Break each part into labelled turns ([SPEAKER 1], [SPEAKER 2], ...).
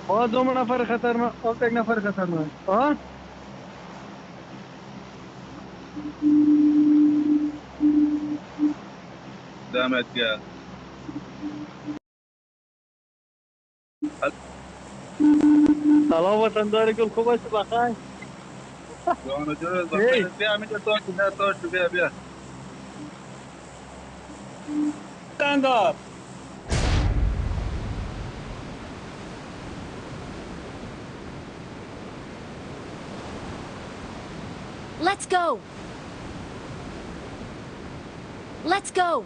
[SPEAKER 1] O دوم نفر خطرناک او یک نفر خطرناک آه
[SPEAKER 2] دمت گرم
[SPEAKER 1] سلام وطندار گل خوب هستی بخیر
[SPEAKER 2] جان و جان
[SPEAKER 1] ای
[SPEAKER 2] بخیر بیا همینجا تا شو بیا تا شو بیا بیا
[SPEAKER 1] وطندار
[SPEAKER 3] Let's go! Let's go!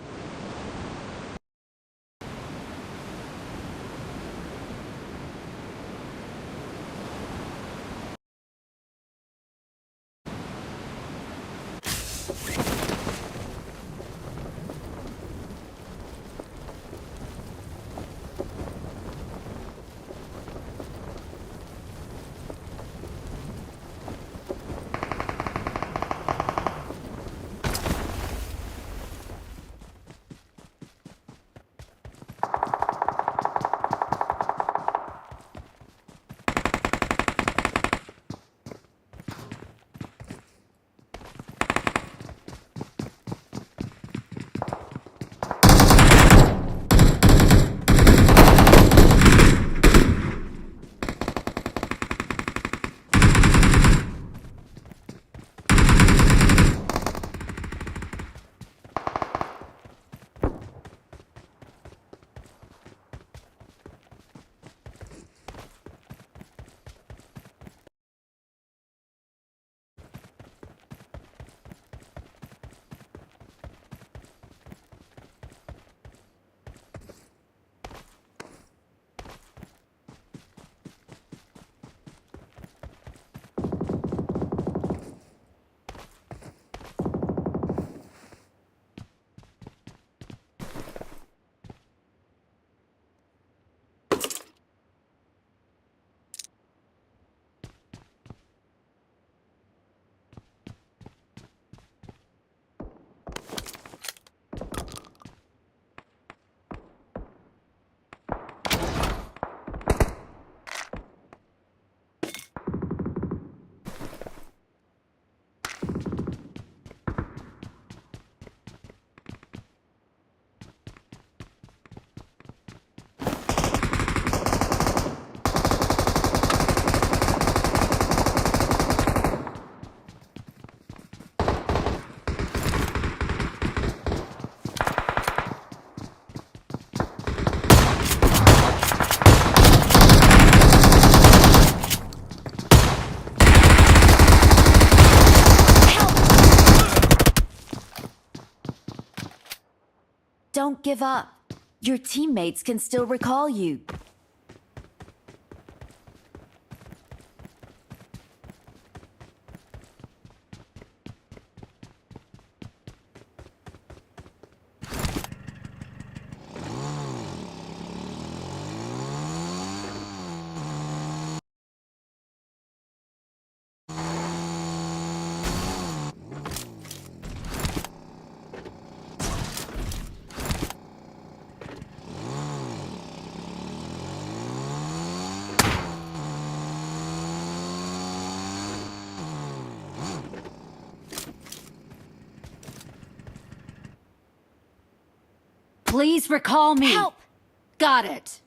[SPEAKER 3] Help! Don't give up. Your teammates can still recall you. Please recall me. Help! Got it.